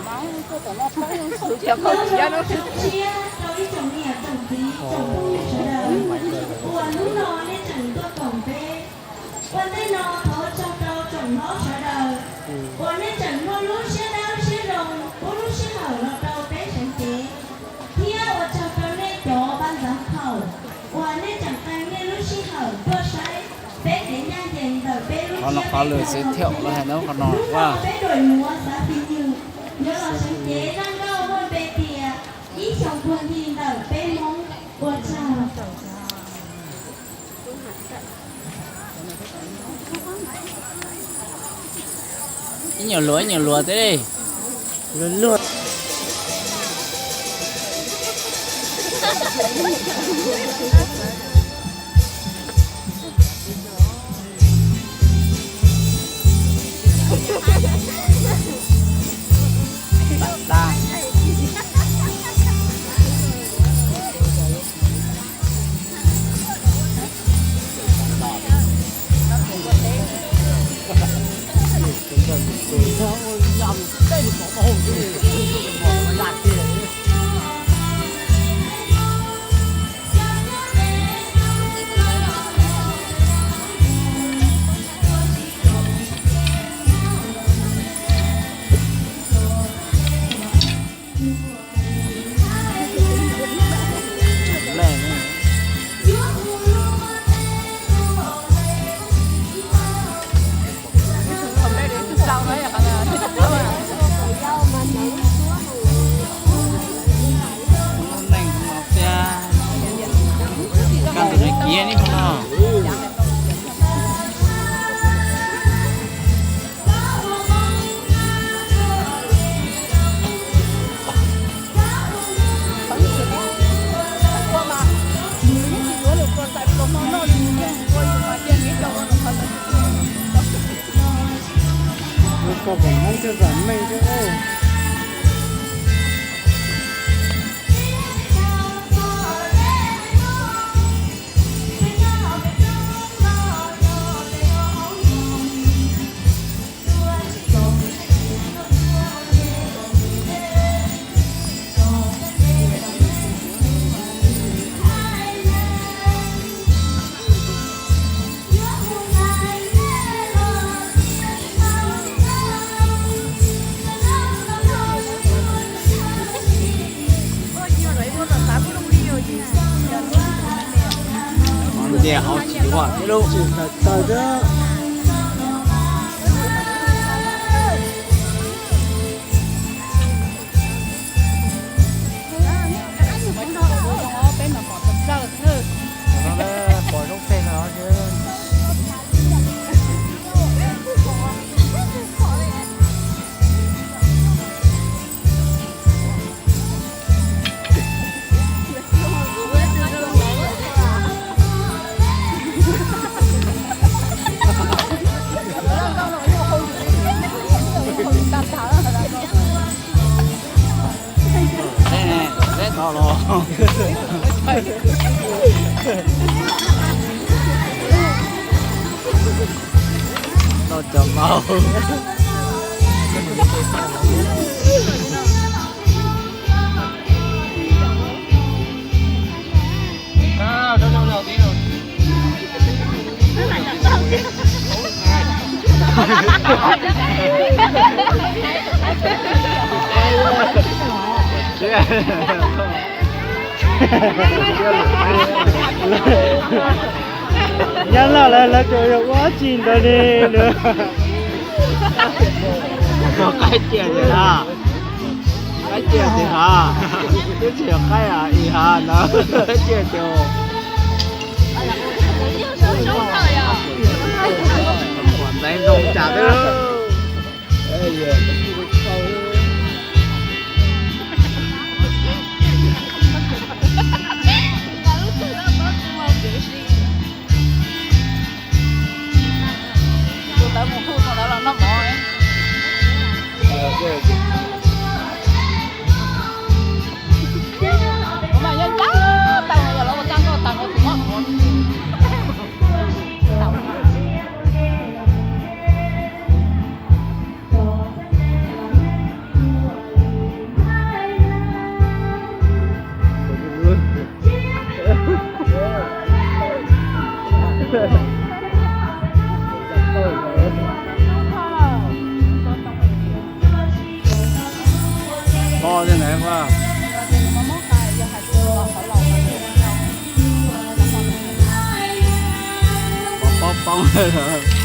Hnub no rau ib tsoom niam tsoom txiv tsoom phooj ywg sawv daws uas hnub no nej tseem tuaj koom peb. Ua ntej no thov ua tsaug rau tsoom hlob sawv daws uas nej tseem muaj lub siab dawb siab zoo pub lub sij hawm los rau peb seev cev, thiab ua tsaug rau nej cov pab ntxav khaum uas nej tseem qee nej lub sij hawm tuaj saib peb kev ncaj ncees ntawm peb lub ciab peb ncaug. Hnub no peb ruam yuav xav fij nywg yuav los seev cev zaj nkauj muaj npe tias ib xyoos puag ncig ntawm peb Hmoob. Ua tsaug. Ib nyuag luag ib nyuag luag thiab. Luag luag. Neeg no thiab, kaj ntug ne kiv ne no. Koj kom Hmoob thiab zam meej thiab. Ntsia hauv tsis ua thiab lauj. Tsis tawm tawm thiab. Peb mas pom txog plaws xwb. Pom zoo peg no thiab. Teb tau los. Tau cov maum. Nyab laj lawv lawv tseem yog ua dab tsi ntawd li lawm. Qaib ciaj tiag na. Qaib ciaj tiag ha. Twb tsis yog qaib a, ib ha ntawd qaib ciaj tiag. Ntxeev zoo cas twb. Tus ntawd mus hu tus ntawd los noj mov. Kuv mas yog ncaj tau yog los ua txaj nkauj tag nrho tus moj mov. Li ntawd, pob poob lawm.